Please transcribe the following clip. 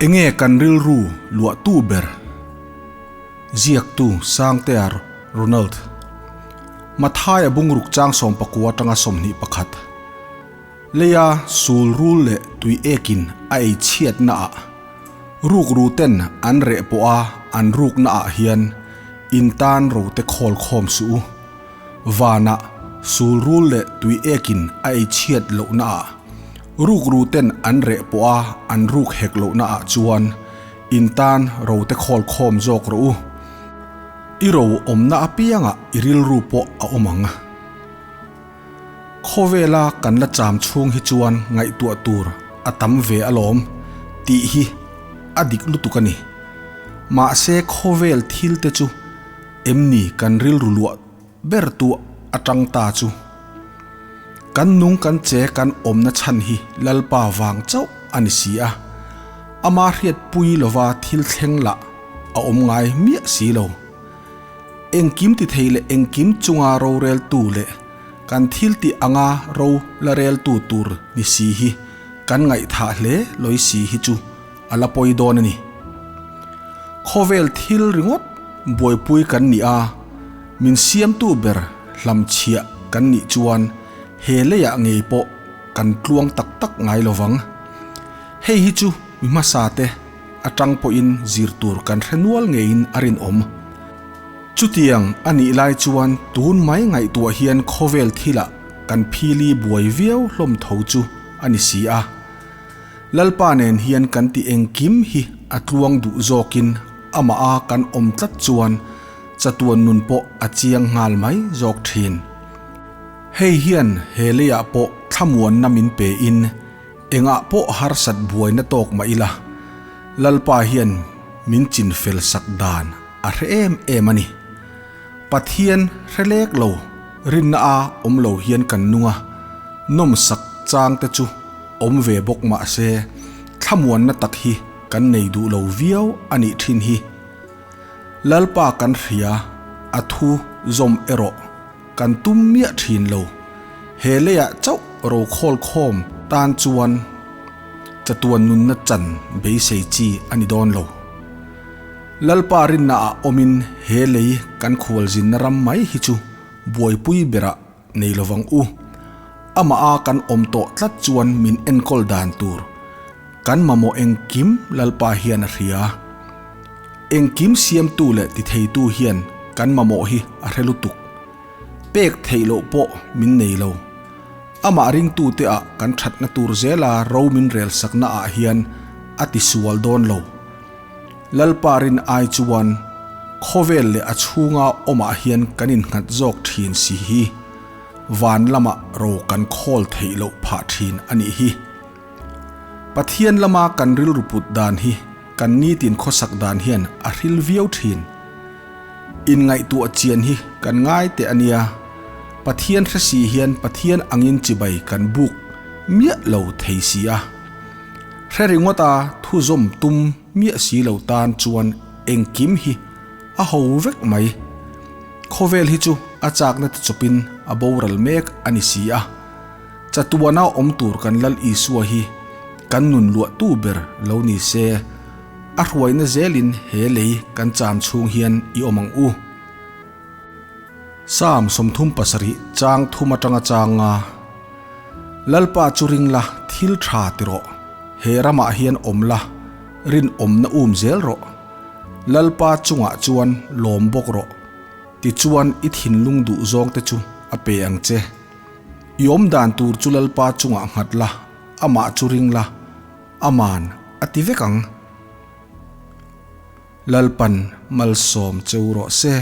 Enge kan rilru luahtu ber? Ziaktu Sangtea Ronald. Mathaia bungruk chang 19 atanga 21. Leia sul rul leh tui ekin a ei chhiatna ah ruk ru ten an reh pawh a an rukna ah hian in tan ro te khawl khawm suh u. Vanah sul rul leh tui ekin a ei chhiat lohna ah ruk ru ten an reh pawh a an ruk hek lohna ah chuan in tan ro te khawl khawm zawk rawh u. I ro awmna apiangah i rilru pawh a awm ang. Khawvela kan la cham chhung hi chuan ngaihtuah tur a tam ve alawm tih hi a dik lutuk a ni. Mahse khawvel thil te chu em ni kan rilru luah ber tu atang ta chu? Kan nung kan che kan awmna chhan hi Lalpa vang chauh a ni si a, ama hriatpui lova thil thleng lah a awm ngai miah si lo. Engkim ti thei leh engkim chunga roreltu leh kan thil tih anga ro la reltu tur ni si hi kan ngaihthah hle lawi si hi chu a la pawi dawn a ni. Khawvel thil ringawt buaipui kan nih a, min siamtu ber hlamchhiah kan nih chuan he leiah ngei pawh kan tluang tak tak ngai lo vang. Hei hi chu mi hmasa te atang pawhin zir tur kan hre nual ngeiin a rinawm. Chutiang a nih lai chuan tun mai ngaihtuah hian khawvel thilah kan phili buai viau hlawm tho chu a ni si a. Lalpa nen hian kan ti engkim hi a tluang duh zawkin amah a kan awm tlat chuan chatuan nun pawh a chiang nghal mai zawk thin. Hei hian he leiah pawh thlamuanna min pe in Engah pawh harsat buaina tawk mah ila, Lalpa hian min chin fel sak dan a hre em em a ni. Pathian hre lek lo, rinna a awm lo hian kan nung a, nawmsak chang te chu awm ve bawk mah se, thlamuanna tak hi kan nei duh lo viau a nih thin hi. Lalpa kan hria, a thu zawm erawh. Kan tum miah thin lo. He leiah chauh rokhawl khawm tan chuan chatuan nunna chan beisei chi a ni dawn lo. Lalpa rinnaah awmin he lei kan khualzinna ram mai hi chu buaipui berah nei lovang u. Amah a kan awm tawh tlat chuan min enkawl dan tur kan mamawh engkim Lalpa hian a hria. Engkim siamtu leh titheitu hian kan mamawh hi a hre lutuk. Pek theih loh pawh min nei lo. Amah ringtute ah kan thatna tur zela ro min rel sakna ah hian a tisual dawn lo. Lalpa rin ai chuan khawvel leh a chhunga awmah hian kan innghat zawk thin si hi van lamah ro kan khawl theih loh phah thin a nih hi. Pathian lama kan rilru put dan hi kan nitin khawsak dan hian a hril viau thin. Inngaihtuah chian hi kan ngai teh a nia. Pathian hre si hian Pathian angin chibai kan buk miah lo thei si a. Hre ringawta thu zawm tum miah si lo tan chuan engkim hi a ho vek mai. Khawvel hi chu a chakna ti chawpin a boral mek a ni si a. Chatuana awm tur kan Lal Isua hi kan nun luahtu ber lo ni se, a hruaina zelin he lei kan cham chhung hian i awm ang u. Psalm 37 chang thum atanga chang nga, Lalpa chu ring la, thil tha ti rawh, he ramah hian awm la, rinawmna um zel rawh. Lalpa chungah chuan lawm bawk rawh, tichuan i thinlung duh zawngte chu a pe ang che. I awm dan tur chu Lalpa chungah nghat la, amah chu ring la, aman a ti vek ang. Lalpan malsawm cheu rawh se.